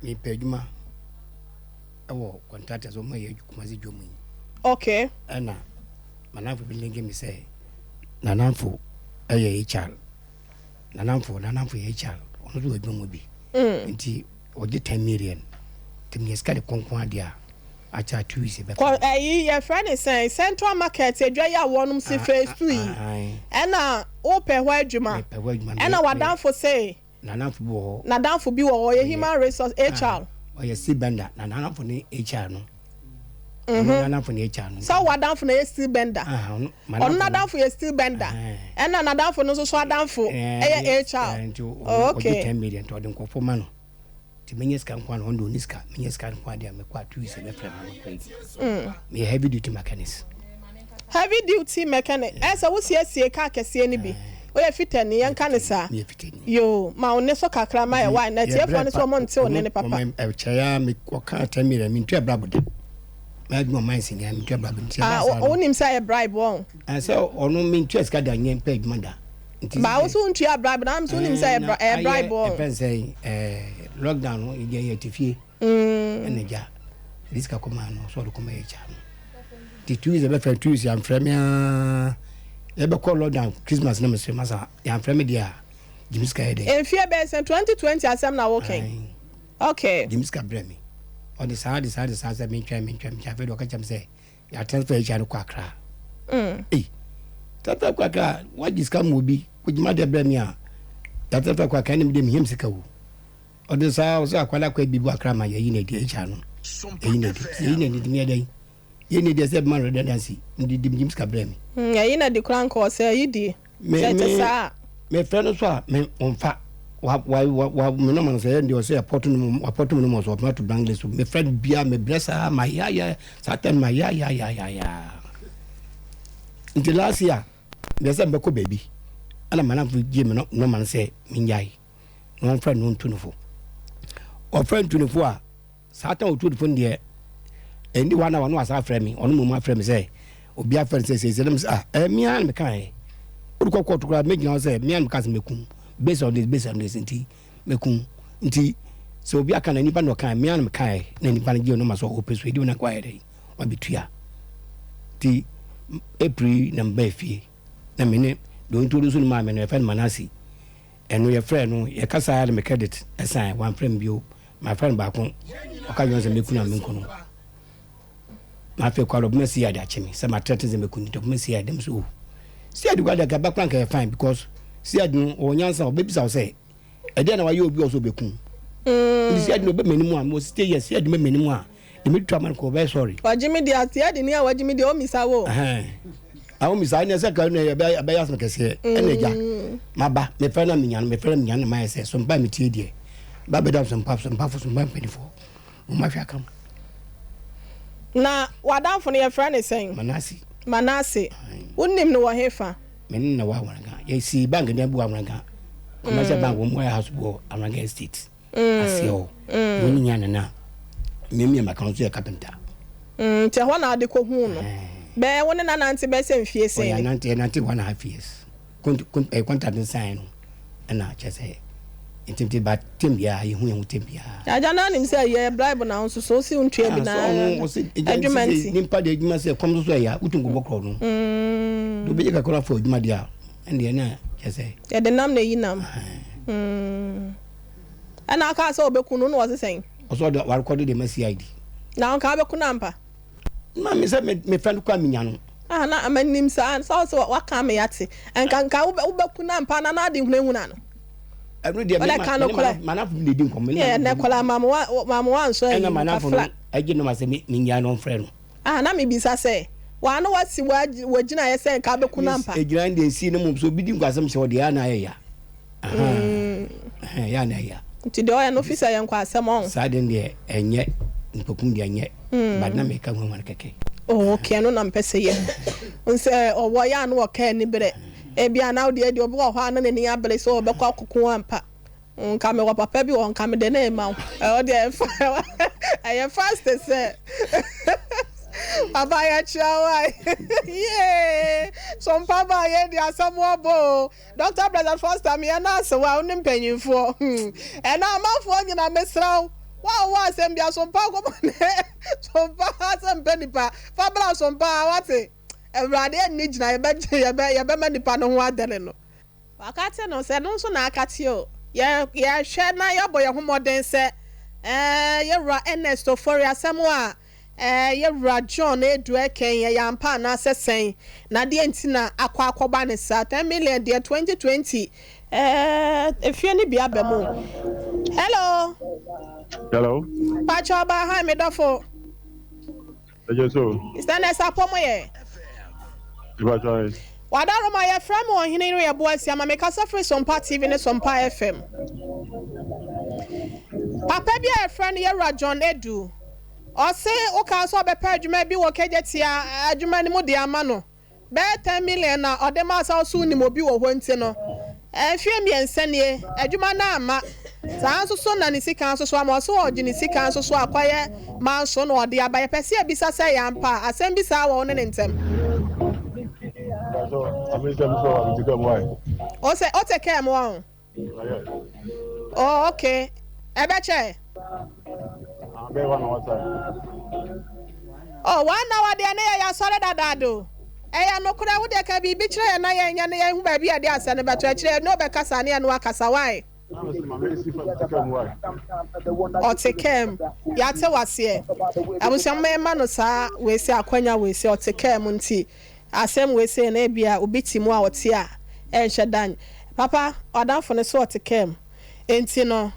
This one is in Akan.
Mepɛ adwuma ɛwɔ contractors wɔn a yɛ Kumasi dwom yi. Okay. Ɛna manamfo bi linki mi sɛ nanamfo ɛyɛ HR, nanamfo yɛ HR, ɔno nso wɔ adwuma mu bi. Nti ɔgye 10 million nti meyɛ sika de kɔnkɔn adeɛ a akyɛ 2 weeks bɛfa. Kɔ ɛyi, yɛfrɛ ne sɛn, Central Market adwa yi a wɔnom si phase two yi, ɛna wopɛ hɔ adwuma? Mepɛ hɔ adwuma. Ɛna wadamfo sɛ Nanamfo bi wɔ hɔ. Nadamfo bi wɔ hɔ, ɔyɛ human resource, HR. Ɔyɛ steel bender na nanamfo ne HR no. Ɔno nanamfo ne HR no. Sɛ wadamfo na yɛ steel bender. Ah, ɔno ɔno nadamfo yɛ steel bender, ɛna nadamfo no nso so adamfo ɛyɛ HR. Nti ɔgye 10 million nti ɔde nkɔfo ma no nti menyɛ sika nko ano, ɔno de ɔni sika, menyɛ sika nko adeɛ a mekɔ a 2 weeks ɛbɛfrɛ me mekɔ yi. Meyɛ heavy duty mechanics. Heavy duty mechanic, ɛsɛ wosiesie kaa kɛseɛ no bi, woyɛ fitani, yɛnka ne saa. Meyɛ fitani. Yo, ma wo ne so kakra ma yɛ wa na tiefoɔ no so ɔmo nte wo ne ne papa. Ɛkyɛe a ɔka 10 million, mentua bribe da. Mayɛ adwuma ɔman sini a mentua bribe nti ah ɛba saa no. Wonim sɛ ɛyɛ bribe wɔn? Sɛ ɔno mentua sika da, nyɛ mpɛ adwuma da. Nti ba wo so wontua bribe na so wonim sɛ ɛyɛ bribe wɔn? Ɛfɛn sɛ lockdown no yɛ yɛ te fie ɛna gya de sika kɔma no so ɔde kɔma yɛ kya no nti 2 weeks ɛbɛfrɛ, 2 weeks yɛamfrɛ me aa, yɛbɛkɔ lockdown Christmas na mesɛ masa yɛamfrɛ me deɛ a gyimi sika yɛ dɛ. Mfie bɛyɛ sɛ 2020 asɛm na wokan, okay. Gyimi sika brɛ me, ɔde saa de saa de saa sɛ mentwɛn, mentwɛn, mentwɛn. Afei de ɔka kyerɛ me sɛ yɛatransfer akya no kɔ Akra. Ei, transfer kɔ Akra, wagye sika ma obi wogyima deɛ brɛ me a yɛatransfer kɔ Akra ne mede mehia me sika wo. Ɔde saa ɔsɛ akwada kɔ bi bu Akra ma yɛyi no adi, akya no yɛyi no adi, yɛyi no adi nti meyɛ dɛn yɛyi no adi sɛ bɛma no redundancy nti de gyim sika brɛ me. Ɛyi na di kora nka ɔsɛ ɛyi die me sɛ ɛte me saa. Mefrɛ no so a me ɔmfa wa wa wa wa me nɔma no sɛ ɛyɛ deɛ ɔsɛ ɛpɔto no mu wapɔto me nɔma so ɔpɔto to blank so. Mefrɛ no bia mebrɛ saa ma ya ya saa tɛm ma ya ya ya ya ya. Nti last year deɛ sɛ mbɛkɔ baabi ɛna manamfo gye me nɔma no sɛ menyae na ɔmfrɛ no ntu no fo. Ɔfrɛ ntu no fo a saa tɛm ɔtu no fo no deɛ ɛni hɔ ana ɔno asa afrɛ me, ɔno mmom afrɛ me sɛ obi afrɛ no sɛ sɛ sɛ ah ɛyɛ mea na mekaeɛ wode kɔ kɔɔto koraa mɛgyina hɔ sɛ mea na meka sɛ mɛkum based on this, based on this, nti mɛkum. Nti sɛ obi aka na nipa na ɔkae, mea na mekaeɛ na nipa no gye ɔno ma sɛ ɔpɛ so ɛdi na kɔayɛ dɛ wabɛtua. Nti April na mebaa fie na me ne deɛ ɔntuo so no maa me no, yɛfrɛ no Manase, ɛno yɛfrɛ no yɛkasa na me credit ɛsan wamfrɛ me bio. Mafrɛ no baako, ɔka kyerɛ me sɛ mɛku no a menku no. Na afei kɔ ɔbɛma CID akye me sɛ matrɛte sɛ mɛku no nti ɔbɛma CID m so o CID kɔ adeɛ nka bɛkora nka yɛ fine because CID no ɔwɔ nyansa, ɔbɛbisa wo sɛ ɛdeɛ na wayɛ obi a ɔsɛ ɔbɛku nti CID no ɔbɛma anim a mewɔ 60 years, CID bɛma anim a de metutu ama no kɔ ɔbɛyɛ sorry. Wagye me deɛ aseɛ de ni a wagye me deɛ ɔmmisa wo. Awo misa ɛnɛ sɛ ka no ɛbɛyɛ asɛm kɛseɛ ɛna agya maba mefrɛ na menya no, mefrɛ na menya no na mayɛ sɛ sompa metie deɛ ba bɛda sompa sompafo sompa mpanimfoɔ mo mahwɛ aka mo. Na w'adamfo no yɛfrɛ ne sɛn? Manase. Manase, wonim no wɔ hefa? Me ne na wɔ Awranka, yɛsi bank dan bi wɔ Awranka, commercial bank wɔn mu ayɛ house bi wɔ Awranka Estate aseɛ hɔ. Wɔn ni nya nana mmemme maka nso yɛ carpenter. Nti ɛhɔ na ade kɔhuu no bɛɛ wo ne nanante bɛɛ sɛ mfie sɛn ni? Ɔyɛ nante, yɛnante 1.5 years contract no sign no ɛna kyerɛ sɛ ntinti ba tem biara yɛhu yɛn ho tem biara. Agya no anim sɛ yɛ bribe na wo nso so wosi ntua bi na adwuma nti. Nipa de adwuma sɛ kɔm so so ɛyɛ wotu nkɔbɔ korɔ no de wobɛgye kakra fɔ adwuma deɛ a ɛndeɛ na kyerɛ sɛ. Yɛde nam na ɛyi nam. Ɛna aka sɛ wobɛku no na ɔse sɛn? Ɔsɛ ɔde warekɔde de ma CID. Na ɔnka wobɛku no ampa? Ma me sɛ mefrɛ no kɔ a menya no. Ah, na manim saa sɛ ɔsɛ waka me yate nka nka wobɛku no ampa na ade hunahuna no. Ɛno deɛ ɔdɛ ka no korɛ manafo bi na ɛdi nkɔmmɔ. Yɛ nɛ kɔla maamo wansɔ ayi ɛna manafo no agye no ma sɛ menya no mfrɛ no. Ah, na mebisa sɛ wano wasi wagyina yɛ sɛ nka wobɛku no ampa. Ɛgyina deɛ ɛsi no mmom sɛ obi di nkwasɛm hyɛ ɔdeɛ ana ayɛ ya yɛ ana ɛyɛ. Nti deɛ ɔyɛ no fi sɛ yɛ nkɔ asɛm ɔn. Saa de deɛ ɛnyɛ nkokum deɛ ɛnyɛ but na meka hu no kɛkɛ. Oh, okay, ɛno na mpɛ sɛ yɛ nsɛ ɔwɔ yɛ ano ɔka ani berɛ ebi a na deɛ deɛ obi wɔ hɔ a na n'ani abere sɛ ɔbɛkɔ akoko ampa. Nka mewɔ papa bi wɔ nka mede ne ma wo, ɛwɔ deɛ ɛyɛ fast sɛ papa yɛkyerɛ wo a yee so mpa ba yɛ de asɛm abɔ o. Dr President Foster meyɛ nurse wa wo ne mpanyimfoɔ ɛna amanfoɔ nyina mesrɛ wo. Wo a wowɔ asɛm bia sompa kɔma ne sompa asɛm pɛ nipa fa bra sompa wate. Awurade anni gyina yɛbɛgye yɛbɛ yɛbɛma nipa no ho adɛre no. Wakate no sɛ ɛno nso na akate o. Yɛ yɛhwɛ na yɛbɔ yɛn ho mmɔden sɛ ɛɛ yɛwura Ernest Ofori asɛm a ɛɛ yɛwura John Edu ɛkɛn yɛ yampa anaasɛ sɛn na deɛ nti na akɔ akɔba ne saa 10 million deɛ 2020 ɛɛ efie no bi aba mu. Hello. Hello. Pakyɛ ɔba ha mi dɔfo. Ɛjẹ so. Mr. Ernest apɔmɔ yɛ. Ìbàjọ́. Wadaroma yɛfrɛ me Ɔhene no yɛboa asi ama mekasa firi Sompa TV ne Sompa FM. Papa bi a yɛfrɛ no yɛwura John Edu ɔse woka sɛ ɔbɛpɛ adwuma bi wɔ Kejetia adwuma no mu de ama no bɛyɛ 10 million na ɔde ma sɛ ɔso nim obi wɔ hɔ nti no mfeɛ 3 nie adwuma no ama saa nso so na ne sika nso so ama ɔso ɔgye ne sika nso so akɔyɛ manso na ɔde aba. Yɛpɛ sɛ yɛbisa sɛ yɛ ampa a asɛm bi saa wɔ wo ne ne ntɛm. Ìbàjọ́ àmì sẹ́mi sọ àmì ti kẹ́ mu wáyé. Ɔsɛ ɔte kaa mu ɔn. Oh, okay, ɛbɛkyɛ. Abẹ́ one hour time. Oh, 1 hour deɛ ne yɛ yɛasɔre dadaado. Ɛyɛ nokorɛ wo deɛ ka biribi kyerɛ yɛn na yɛnyɛ ne yɛhu baabi a yɛde asɛ no bɛto akyerɛ ne wobɛkasa ne yɛne wakasa wae. Ɔte kaa mu, yɛate waseɛ. Abusua mmarima no saa weesi akwanya weesi ɔte kaa mu nti asɛm weesi na ebia obi te mu a ɔte a ɛnhyɛ dan papa ɔdanfo no so ɔte kaa mu nti no.